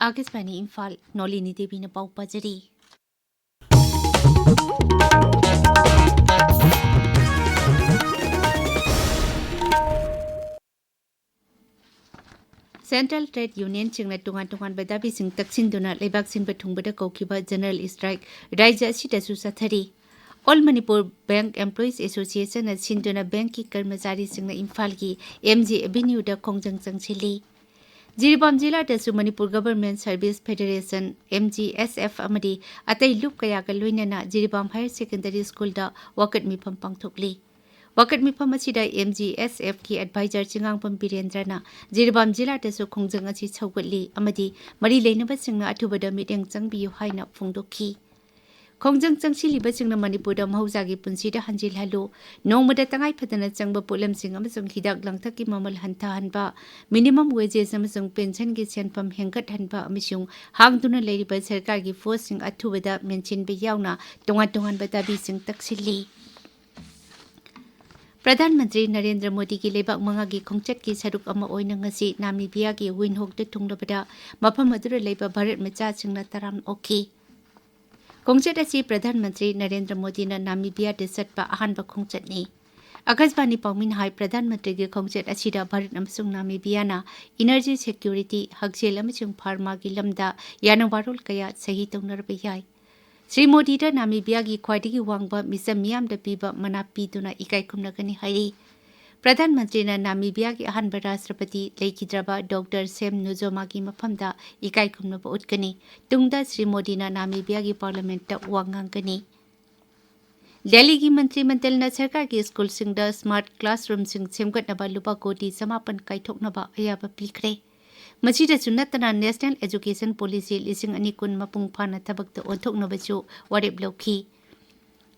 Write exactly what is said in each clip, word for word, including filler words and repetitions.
ꯑꯥꯀꯥꯁꯕꯥꯅꯤ ꯏꯝꯐꯥꯜ, ꯅꯣꯂꯤꯅꯤ ꯗꯦꯕꯤꯅ ꯄꯥꯎ ꯄꯥꯖꯔꯤ꯫ Central trade ꯌꯨꯅꯤꯌꯟꯁꯤꯡꯅ ꯇꯣꯉꯥꯟ ꯇꯣꯉꯥꯟꯕ ꯗꯥꯕꯤꯁꯤꯡ ꯇꯛꯁꯤꯟꯗꯨꯅ ꯂꯩꯕꯥꯛ ꯁꯤꯟꯕ ꯊꯨꯡꯕꯗ ꯀꯧꯈꯤꯕ ꯖꯦꯅꯔꯦꯜ ꯁ꯭ꯇ꯭ꯔꯥꯏꯛ ꯔꯥꯖ꯭ꯌ ꯑꯁꯤꯗꯁꯨ ꯆꯠꯊꯔꯤ꯫ ꯑꯣꯜ ꯃꯅꯤꯄꯨꯔ ꯕꯦꯡꯛ ꯑꯦꯝꯄ꯭ꯂꯣꯌꯤꯁ ꯑꯦꯁꯣꯁꯤꯌꯦꯁꯟꯅ ꯁꯤꯟꯗꯨꯅ ꯕꯦꯡꯛꯀꯤ ꯀꯔꯃꯆꯥꯔꯤꯁꯤꯡꯅ ꯏꯝꯐꯥꯜꯒꯤ ꯑꯦꯝ ꯖꯤ ꯑꯦꯚꯦꯅ꯭ꯌꯨꯗ ꯈꯣꯡꯖꯪ ꯆꯪꯁꯤꯜꯂꯤ꯫ ꯖꯤꯔꯤꯕꯥꯝ ꯖꯤꯂꯥꯗꯁꯨ Manipur government service federation, M G S F, ꯑꯃꯗꯤ ꯑꯇꯩ ꯂꯨꯞ ꯀꯌꯥꯒ ꯂꯣꯏꯅꯅ ꯖꯤꯔꯤꯕꯥꯝ ꯍꯥꯌꯔ ꯁꯦꯀꯦꯟꯗꯔꯤ ꯁ꯭ꯀꯨꯜꯗ ꯋꯥꯀꯠ ꯃꯤꯐꯝ ꯄꯥꯡꯊꯣꯛꯂꯤ꯫ ꯋꯥꯀꯠ ꯃꯤꯐꯝ ꯑꯁꯤꯗ ꯑꯦꯝ ꯖꯤ ꯑꯦꯁ ꯑꯦꯐꯀꯤ ꯑꯦꯗꯚꯥꯏꯖꯔ ꯆꯤꯉꯥꯡꯕꯝ ꯕꯤꯔꯦꯟꯗ꯭ꯔꯅ ꯖꯤꯔꯤꯕꯥꯝ ꯖꯤꯂꯥꯗꯁꯨ ꯈꯣꯡꯖꯪ ꯑꯁꯤ ꯁꯧꯒꯠꯂꯤ ꯑꯃꯗꯤ ꯃꯔꯤ ꯂꯩꯅꯕꯁꯤꯡꯅ ꯑꯊꯨꯕꯗ ꯃꯤꯠꯌꯦꯡ ꯆꯪꯕꯤꯌꯨ ꯍꯥꯏꯅ ꯐꯣꯡꯗꯣꯛꯈꯤ꯫ ꯈꯣꯡꯖꯪ ꯆꯪꯁꯤꯜꯂꯤꯕꯁꯤꯡꯅ ꯃꯅꯤꯄꯨꯔꯗ ꯃꯍꯧꯁꯥꯒꯤ ꯄꯨꯟꯁꯤꯗ ꯍꯟꯖꯤꯜꯍꯜꯂꯨ, ꯅꯣꯡꯃꯗ ꯇꯉꯥꯏ ꯐꯗꯅ ꯆꯪꯕ ꯄꯣꯠꯂꯝꯁꯤꯡ ꯑꯃꯁꯨꯡ ꯍꯤꯗꯥꯛ ꯂꯥꯡꯊꯛꯀꯤ ꯃꯃꯜ ꯍꯟꯊꯍꯟꯕ, ꯃꯤꯅꯤꯃꯝ ꯋꯦꯖꯦꯁ ꯑꯃꯁꯨꯡ ꯄꯦꯟꯁꯟꯒꯤ ꯁꯦꯟꯐꯝ ꯍꯦꯟꯒꯠꯍꯟꯕ ꯑꯃꯁꯨꯡ ꯍꯥꯡꯗꯨꯅ ꯂꯩꯔꯤꯕ ꯁꯔꯀꯥꯔꯒꯤ ꯄꯣꯁꯁꯤꯡ ꯑꯊꯨꯕꯗ ꯃꯦꯟꯁꯤꯟꯕ ꯌꯥꯎꯅ ꯇꯣꯉꯥꯟ ꯇꯣꯉꯥꯟꯕ ꯗꯥꯕꯤꯁꯤꯡ ꯇꯛꯁꯤꯜꯂꯤ꯫ ꯄ꯭ꯔꯙꯥꯟ ꯃꯟꯇ꯭ꯔꯤ ꯅꯔꯦꯟꯗ꯭ꯔ ꯃꯣꯗꯤꯒꯤ ꯂꯩꯕꯥꯛ ꯃꯉꯥꯒꯤ ꯈꯣꯡꯆꯠꯀꯤ ꯁꯔꯨꯛ ꯑꯃ ꯑꯣꯏꯅ ꯉꯁꯤ ꯅꯥꯃꯤꯕꯤꯌꯥꯒꯤ ꯋꯤꯟꯍꯣꯛꯇ ꯊꯨꯡꯂꯕꯗ ꯃꯐꯝ ꯑꯗꯨꯗ ꯂꯩꯕ ꯚꯥꯔꯠ ꯃꯆꯥꯁꯤꯡꯅ ꯇꯔꯥꯝꯅ ꯑꯣꯛꯈꯤ꯫ ꯈꯣꯡꯆꯠ ꯑꯁꯤ ꯄ꯭ꯔꯙꯥꯟ ꯃꯟꯇ꯭ꯔꯤ ꯅꯔꯦꯟꯗ꯭ꯔ ꯃꯣꯗꯤꯅ ꯅꯥꯃꯤꯕꯤꯌꯥꯗ ꯆꯠꯄ ꯑꯍꯥꯟꯕ ꯈꯣꯡꯆꯠꯅꯤ꯫ ꯑꯥꯀꯥꯁꯕꯥꯅꯤ ꯄꯥꯎꯃꯤꯅ ꯍꯥꯏ, ꯄ꯭ꯔꯙꯥꯟ ꯃꯟꯇ꯭ꯔꯤꯒꯤ ꯈꯣꯡꯆꯠ ꯑꯁꯤꯗ ꯚꯥꯔꯠ ꯑꯃꯁꯨꯡ ꯅꯥꯃꯤꯕꯤꯌꯥꯅ ꯏꯅꯔꯖꯤ ꯁꯦꯀ꯭ꯌꯨꯔꯤꯇꯤ, ꯍꯛꯁꯦꯜ ꯑꯃꯁꯨꯡ ꯐꯥꯔꯃꯥꯒꯤ ꯂꯝꯗ ꯌꯥꯅ ꯋꯥꯔꯣꯜ ꯀꯌꯥ ꯁꯍꯤ ꯇꯧꯅꯔꯕ ꯌꯥꯏ꯫ ꯁ꯭ꯔꯤ ꯃꯣꯗꯤꯗ ꯅꯥꯃꯤꯕꯤꯌꯥꯒꯤ ꯈ꯭ꯋꯥꯏꯗꯒꯤ ꯋꯥꯡꯕ ꯃꯤꯆꯝ ꯃꯤꯌꯥꯝꯗ ꯄꯤꯕ ꯃꯅꯥ ꯄꯤꯗꯨꯅ ꯏꯀꯥꯏ ꯈꯨꯝꯅꯒꯅꯤ ꯍꯥꯏꯔꯤ꯫ ꯄ꯭ꯔꯙꯥꯟ ꯃꯟꯇ꯭ꯔꯤꯅ ꯅꯥꯃꯤꯕꯤꯌꯥꯒꯤ ꯑꯍꯥꯟꯕ ꯔꯥꯁꯇ꯭ꯔꯄꯇꯤ ꯂꯩꯈꯤꯗ꯭ꯔꯕ ꯗꯣꯛꯇꯔ ꯁꯦꯝ ꯅꯨꯖꯣꯃꯥꯒꯤ ꯃꯐꯝꯗ ꯏꯀꯥꯏ ꯈꯨꯝꯅꯕ ꯎꯠꯀꯅꯤ꯫ ꯇꯨꯡꯗ ꯁ꯭ꯔꯤ ꯃꯣꯗꯤꯅ ꯅꯥꯃꯤꯕꯤꯌꯥꯒꯤ ꯄꯥꯔꯂꯤꯌꯥꯃꯦꯟꯠꯇ ꯋꯥ ꯉꯥꯡꯒꯅꯤ꯫ ꯗꯦꯜꯂꯤꯒꯤ ꯃꯟꯇ꯭ꯔꯤ ꯃꯟꯗꯜꯅ ꯁꯔꯀꯥꯔꯒꯤ ꯁ꯭ꯀꯨꯜꯁꯤꯡꯗ ꯁ꯭ꯃꯥꯔꯠ ꯀ꯭ꯂꯥꯁꯔꯨꯝꯁꯤꯡ ꯁꯦꯝꯒꯠꯅꯕ ꯂꯨꯄꯥ ꯀꯣꯇꯤ ꯆꯃꯥꯄꯟ ꯀꯥꯏꯊꯣꯛꯅꯕ ꯑꯌꯥꯕ ꯄꯤꯈ꯭ꯔꯦ꯫ ꯃꯁꯤꯗꯁꯨ ꯅꯠꯇꯅ ꯅꯦꯁꯅꯦꯜ ꯑꯦꯖꯨꯀꯦꯁꯟ ꯄꯣꯂꯤꯁꯤ ꯂꯤꯁꯤꯡ ꯑꯅꯤ ꯀꯨꯟ ꯃꯄꯨꯡ ꯐꯥꯅ ꯊꯕꯛꯇ ꯑꯣꯟꯊꯣꯛꯅꯕꯁꯨ ꯋꯥꯔꯦꯞ ꯂꯧꯈꯤ꯫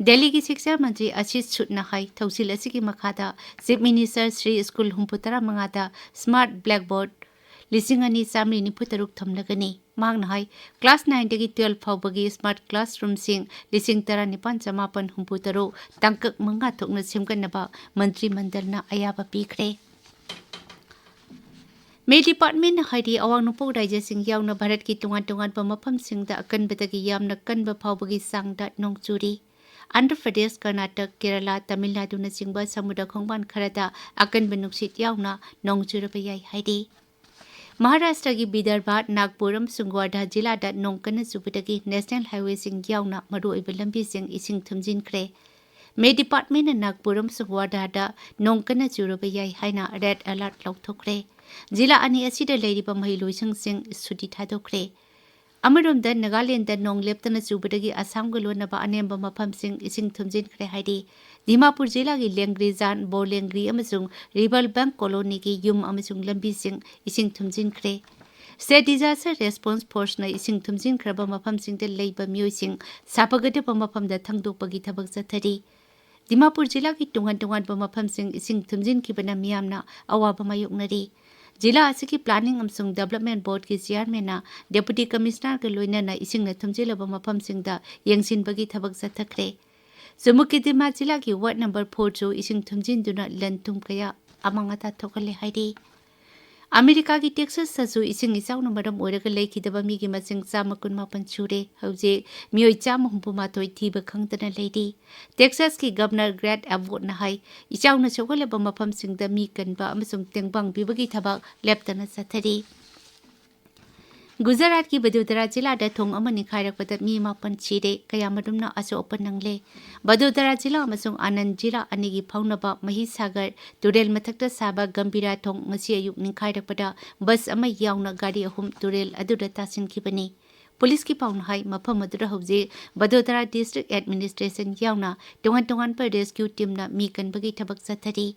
ꯗꯦꯜꯂꯤꯒꯤ ꯁꯤꯛꯁꯥ ꯃꯟꯇ꯭ꯔꯤ ꯑꯁꯤꯁ ꯁꯨꯗꯅ ꯍꯥꯏ, ꯊꯧꯁꯤꯜ ꯑꯁꯤꯒꯤ ꯃꯈꯥꯗ ꯆꯤꯐ ꯃꯤꯅꯤꯁꯇꯔ ꯁ꯭ꯔꯤ ꯁ꯭ꯀꯨꯜ ꯍꯨꯝꯐꯨ ꯇꯔꯥ ꯃꯉꯥꯗ ꯁ꯭ꯃꯥꯔꯠ ꯕ꯭ꯂꯦꯛꯕꯣꯔꯗ ꯂꯤꯁꯤꯡ ꯑꯅꯤ ꯆꯥꯃꯔꯤ ꯅꯤꯐꯨ ꯇꯔꯨꯛ ꯊꯝꯂꯒꯅꯤ꯫ ꯃꯍꯥꯛꯅ ꯍꯥꯏ, ꯀ꯭ꯂꯥꯁ ꯅꯥꯏꯟꯗꯒꯤ ꯇꯨꯋꯦꯜꯐ ꯐꯥꯎꯕꯒꯤ ꯁ꯭ꯃꯥꯔꯠ ꯀ꯭ꯂꯥꯁꯔꯨꯝꯁꯤꯡ ꯂꯤꯁꯤꯡ ꯇꯔꯥꯅꯤꯄꯥꯟ ꯆꯃꯥꯄꯟ ꯍꯨꯝꯐꯨ ꯇꯔꯨꯛ ꯇꯥꯡꯀꯛ ꯃꯉꯥ ꯊꯣꯛꯅ ꯁꯦꯝꯒꯠꯅꯕ ꯃꯟꯇ꯭ꯔꯤ ꯃꯟꯗꯜꯅ ꯑꯌꯥꯕ ꯄꯤꯈ꯭ꯔꯦ꯫ ꯃꯦ ꯗꯤꯄꯥꯔꯠꯃꯦꯟꯅ ꯍꯥꯏꯔꯤ, ꯑꯋꯥꯡ ꯅꯣꯡꯄꯣꯛ ꯔꯥꯖ꯭ꯌꯁꯤꯡ ꯌꯥꯎꯅ ꯚꯥꯔꯠꯀꯤ ꯇꯣꯉꯥꯟ ꯇꯣꯉꯥꯟꯕ ꯃꯐꯝꯁꯤꯡꯗ ꯑꯀꯟꯕꯗꯒꯤ ꯌꯥꯝꯅ ꯀꯟꯕ ꯐꯥꯎꯕꯒꯤ ꯆꯥꯡꯗ ꯅꯣꯡ ꯆꯨꯔꯤ꯫ ꯑꯟꯙ꯭ꯔ ꯄ꯭ꯔꯗꯦꯁ, ꯀꯔꯅꯥꯇꯛ, ꯀꯦꯔꯂꯥ, ꯇꯥꯃꯤꯜ ꯅꯥꯗꯨꯅꯆꯤꯡꯕ ꯁꯃꯨꯗ꯭ꯔ ꯈꯣꯡꯕꯥꯟ ꯈꯔꯗ ꯑꯀꯟꯕ ꯅꯨꯡꯁꯤꯠ ꯌꯥꯎꯅ ꯅꯣꯡ ꯆꯨꯔꯕ ꯌꯥꯏ ꯍꯥꯏꯔꯤ꯫ ꯃꯍꯥꯔꯥꯁꯇ꯭ꯔꯒꯤ ꯕꯤꯗꯔꯚꯥ, ꯅꯥꯒꯄꯨꯔ ꯑꯃꯁꯨꯡ ꯋꯥꯔꯙꯥ ꯖꯤꯂꯥꯗ ꯅꯣꯡ ꯀꯟꯅ ꯆꯨꯕꯗꯒꯤ ꯅꯦꯁꯅꯦꯜ ꯍꯥꯏꯋꯦꯁꯤꯡ ꯌꯥꯎꯅ ꯃꯔꯨꯑꯣꯏꯕ ꯂꯝꯕꯤꯁꯤꯡ ꯏꯁꯤꯡ ꯊꯨꯝꯖꯤꯟꯈ꯭ꯔꯦ꯫ ꯃꯦ ꯗꯤꯄꯥꯔꯠꯃꯦꯟꯅ ꯅꯥꯒꯄꯨꯔ ꯑꯃꯁꯨꯡ ꯋꯥꯔꯙꯥꯗ ꯅꯣꯡ ꯀꯟꯅ ꯆꯨꯔꯕ ꯌꯥꯏ ꯍꯥꯏꯅ ꯔꯦꯗ ꯑꯦꯂꯔꯠ ꯂꯥꯎꯊꯣꯛꯈ꯭ꯔꯦ꯫ ꯖꯤꯂꯥ ꯑꯅꯤ ꯑꯁꯤꯗ ꯂꯩꯔꯤꯕ ꯃꯍꯩꯂꯣꯏꯁꯪꯁꯤꯡ ꯁꯨꯇꯤ ꯊꯥꯗꯣꯛꯈ꯭ꯔꯦ꯫ ꯑꯃꯔꯣꯝꯗ, ꯅꯥꯒꯥꯂꯦꯟꯗ ꯅꯣꯡ ꯂꯦꯞꯇꯅ ꯆꯨꯕꯗꯒꯤ ꯑꯁꯥꯝꯒ ꯂꯣꯟꯅꯕ ꯑꯅꯦꯝꯕ ꯃꯐꯝꯁꯤꯡ ꯏꯁꯤꯡ ꯊꯨꯝꯖꯤꯟꯈ꯭ꯔꯦ ꯍꯥꯏꯔꯤ꯫ ꯗꯤꯃꯥꯄꯨꯔ ꯖꯤꯂꯥꯒꯤ ꯂꯦꯡꯒ꯭ꯔꯤꯖꯥꯟ, ꯕꯣꯔꯂꯦꯡꯒ꯭ꯔꯤ ꯑꯃꯁꯨꯡ ꯔꯤꯕꯜꯕꯦꯡ ꯀꯣꯂꯣꯅꯤꯒꯤ ꯌꯨꯝ ꯑꯃꯁꯨꯡ ꯂꯝꯕꯤꯁꯤꯡ ꯏꯁꯤꯡ ꯊꯨꯝꯖꯤꯟꯈ꯭ꯔꯦ꯫ ꯁ꯭ꯇꯦꯠ ꯗꯤꯖꯥꯁꯇꯔ ꯔꯦꯁꯄꯣꯟꯁ ꯐꯣꯔꯁꯅ ꯏꯁꯤꯡ ꯊꯨꯝꯖꯤꯟꯈ꯭ꯔꯕ ꯃꯐꯝꯁꯤꯡꯗ ꯂꯩꯕ ꯃꯤꯑꯣꯏꯁꯤꯡ ꯁꯥꯐꯒꯗꯕ ꯃꯐꯝꯗ ꯊꯪꯗꯣꯛꯄꯒꯤ ꯊꯕꯛ ꯆꯠꯊꯔꯤ꯫ ꯗꯤꯃꯥꯄꯨꯔ ꯖꯤꯂꯥꯒꯤ ꯇꯣꯉꯥꯟ ꯇꯣꯉꯥꯟꯕ ꯃꯐꯝꯁꯤꯡ ꯏꯁꯤꯡ ꯊꯨꯝꯖꯤꯟꯈꯤꯕꯅ ꯃꯤꯌꯥꯝꯅ ꯑꯋꯥꯕ ꯃꯥꯌꯣꯛꯅꯔꯤ꯫ ꯖꯤꯂꯥ ꯑꯁꯤꯒꯤ ꯄ꯭ꯂꯥꯅꯤꯡ ꯑꯃꯁꯨꯡ ꯗꯦꯕꯂꯞꯃꯦꯟ ꯕꯣꯔꯗꯀꯤ ꯆꯤꯌꯥꯔꯃꯦꯟꯅ ꯗꯦꯄꯨꯇꯤ ꯀꯃꯤꯁꯅꯔꯒ ꯂꯣꯏꯅꯅ ꯏꯁꯤꯡꯅ ꯊꯨꯝꯖꯤꯜꯂꯕ ꯃꯐꯝꯁꯤꯡꯗ ꯌꯦꯡꯁꯤꯟꯕꯒꯤ ꯊꯕꯛ ꯆꯠꯊꯈ꯭ꯔꯦ꯫ ꯆꯨꯃꯨꯀꯤꯗꯤꯃꯥ ꯖꯤꯂꯥꯒꯤ ꯋꯥꯔꯗ ꯅꯝꯕꯔ ꯐꯣꯔꯁꯨ ꯏꯁꯤꯡ ꯊꯨꯝꯖꯤꯟꯗꯨꯅ ꯂꯟ ꯊꯨꯝ ꯀꯌꯥ ꯑꯃꯥꯡ ꯑꯇꯥ ꯊꯣꯛꯍꯜꯂꯦ ꯍꯥꯏꯔꯤ꯫ ꯑꯃꯦꯔꯤꯀꯥꯒꯤ ꯇꯦꯛꯁꯥꯁꯇꯁꯨ ꯏꯁꯤꯡ ꯏꯆꯥꯎꯅ ꯃꯔꯝ ꯑꯣꯏꯔꯒ ꯂꯩꯈꯤꯗꯕ ꯃꯤꯒꯤ ꯃꯁꯤꯡ ꯆꯥꯝꯃ ꯀꯨꯟꯃꯥꯄꯟ ꯁꯨꯔꯦ꯫ ꯍꯧꯖꯤꯛ ꯃꯤꯑꯣꯏ ꯆꯥꯝꯃ ꯍꯨꯝꯐꯨ ꯃꯥꯊꯣꯏ ꯊꯤꯕ ꯈꯪꯗꯅ ꯂꯩꯔꯤ꯫ ꯇꯦꯛꯁꯥꯁꯀꯤ ꯒꯕꯅꯔ ꯒ꯭ꯔꯦꯠ ꯑꯦꯕꯣꯠꯅ ꯍꯥꯏ, ꯏꯆꯥꯎꯅ ꯁꯣꯛꯍꯜꯂꯕ ꯃꯐꯝꯁꯤꯡꯗ ꯃꯤ ꯀꯟꯕ ꯑꯃꯁꯨꯡ ꯇꯦꯡꯕꯥꯡ ꯄꯤꯕꯒꯤ ꯊꯕꯛ ꯂꯦꯞꯇꯅ ꯆꯠꯊꯔꯤ꯫ ꯒꯨꯖꯔꯥꯠꯀꯤ ꯕꯗꯣꯗꯔꯥ ꯖꯤꯂꯥꯗ ꯊꯣꯡ ꯑꯃ ꯅꯤꯡꯈꯥꯏꯔꯛꯄꯗ ꯃꯤ ꯃꯥꯄꯟ ꯁꯤꯔꯦ, ꯀꯌꯥꯃꯔꯨꯝꯅ ꯑꯁꯣꯛ ꯑꯄꯟ ꯅꯪꯂꯦ꯫ ꯕꯗꯣꯗꯔꯥ ꯖꯤꯂꯥ ꯑꯃꯁꯨꯡ ꯑꯅꯟꯗ ꯖꯤꯂꯥ ꯑꯅꯤꯒꯤ ꯐꯥꯎꯅꯕ ꯃꯍꯤꯁꯥꯒꯔ ꯇꯨꯔꯦꯜ ꯃꯊꯛꯇ ꯁꯥꯕ ꯒꯝꯚꯤꯔꯥ ꯊꯣꯡ ꯉꯁꯤ ꯑꯌꯨꯛ ꯅꯤꯡꯈꯥꯏꯔꯛꯄꯗ ꯕꯁ ꯑꯃ ꯌꯥꯎꯅ ꯒꯥꯔꯤ ꯑꯍꯨꯝ ꯇꯨꯔꯦꯜ ꯑꯗꯨꯗ ꯇꯥꯁꯤꯟꯈꯤꯕꯅꯤ꯫ ꯄꯨꯂꯤꯁꯀꯤ ꯄꯥꯎꯅ ꯍꯥꯏ, ꯃꯐꯝ ꯑꯗꯨꯗ ꯍꯧꯖꯤꯛ ꯕꯗꯣꯗꯔꯥ ꯗꯤꯁꯇ꯭ꯔꯤꯛ ꯑꯦꯗꯃꯤꯅꯤꯁꯇ꯭ꯔꯦꯁꯟ ꯌꯥꯎꯅ ꯇꯣꯉꯥꯟ ꯇꯣꯉꯥꯟꯕ ꯔꯦꯁꯀ꯭ꯌꯨ ꯇꯤꯝꯅ ꯃꯤ ꯀꯟꯕꯒꯤ ꯊꯕꯛ ꯆꯠꯊꯔꯤ꯫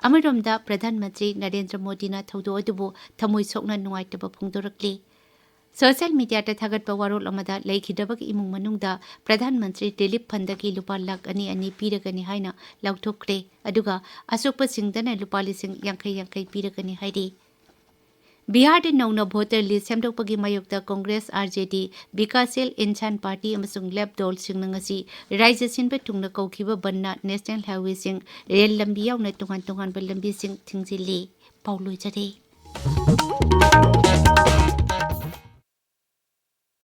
ꯑꯃꯔꯣꯝꯗ, ꯄ꯭ꯔꯙꯥꯟ ꯃꯟꯇ꯭ꯔꯤ ꯅꯔꯦꯟꯗ꯭ꯔ ꯃꯣꯗꯤꯅ ꯊꯧꯗꯣꯛ ꯑꯗꯨꯕꯨ ꯊꯃꯣꯏ ꯁꯣꯛꯅ ꯅꯨꯡꯉꯥꯏꯇꯕ ꯐꯣꯡꯗꯣꯔꯛꯂꯤ꯫ ꯁꯣꯁꯤꯌꯦꯜ ꯃꯤꯗꯤꯌꯥꯗ ꯊꯥꯒꯠꯄ ꯋꯥꯔꯣꯜ ꯑꯃꯗ, ꯂꯩꯈꯤꯗ꯭ꯔꯕꯒꯤ ꯏꯃꯨꯡ ꯃꯅꯨꯡꯗ ꯄ꯭ꯔꯙꯥꯟ ꯃꯟꯇ꯭ꯔꯤ ꯔꯤꯂꯤꯐ ꯐꯟꯗꯒꯤ ꯂꯨꯄꯥ ꯂꯥꯈ ꯑꯅꯤ ꯑꯅꯤ ꯄꯤꯔꯒꯅꯤ ꯍꯥꯏꯅ ꯂꯥꯎꯊꯣꯛꯈ꯭ꯔꯦ꯫ ꯑꯗꯨꯒ ꯑꯁꯣꯛꯄꯁꯤꯡꯗꯅ ꯂꯨꯄꯥ ꯂꯤꯁꯤꯡ ꯌꯥꯡꯈꯩ ꯌꯥꯡꯈꯩ ꯄꯤꯔꯒꯅꯤ ꯍꯥꯏꯔꯤ꯫ ꯕꯤꯍꯥꯔꯗ ꯅꯧꯅ ꯚꯣꯇꯔ ꯂꯤꯁ ꯁꯦꯝꯗꯣꯛꯄꯒꯤ ꯃꯥꯌꯣꯛꯇ ꯀꯣꯡꯒ꯭ꯔꯦꯁ, ꯑꯥꯔ ꯖꯦ ꯗꯤ, ꯕꯤꯀꯥꯁꯁꯤꯜ ꯏꯟꯁꯥꯟ ꯄꯥꯔꯇꯤ ꯑꯃꯁꯨꯡ ꯂꯦꯞ ꯗꯣꯜꯁꯤꯡꯅ ꯉꯁꯤ ꯔꯥꯖ꯭ꯌ ꯁꯤꯟꯕ ꯊꯨꯡꯅ ꯀꯧꯈꯤꯕ ꯕꯟꯗ, ꯅꯦꯁꯅꯦꯜ ꯍꯥꯏꯋꯦꯁꯤꯡ, ꯔꯦꯜ ꯂꯝꯕꯤ ꯌꯥꯎꯅ ꯇꯣꯉꯥꯟ ꯇꯣꯉꯥꯟꯕ ꯂꯝꯕꯤꯁꯤꯡ ꯊꯤꯡꯖꯤꯜꯂꯤ꯫ ꯄꯥꯎ ꯂꯣꯏꯖꯔꯦ꯫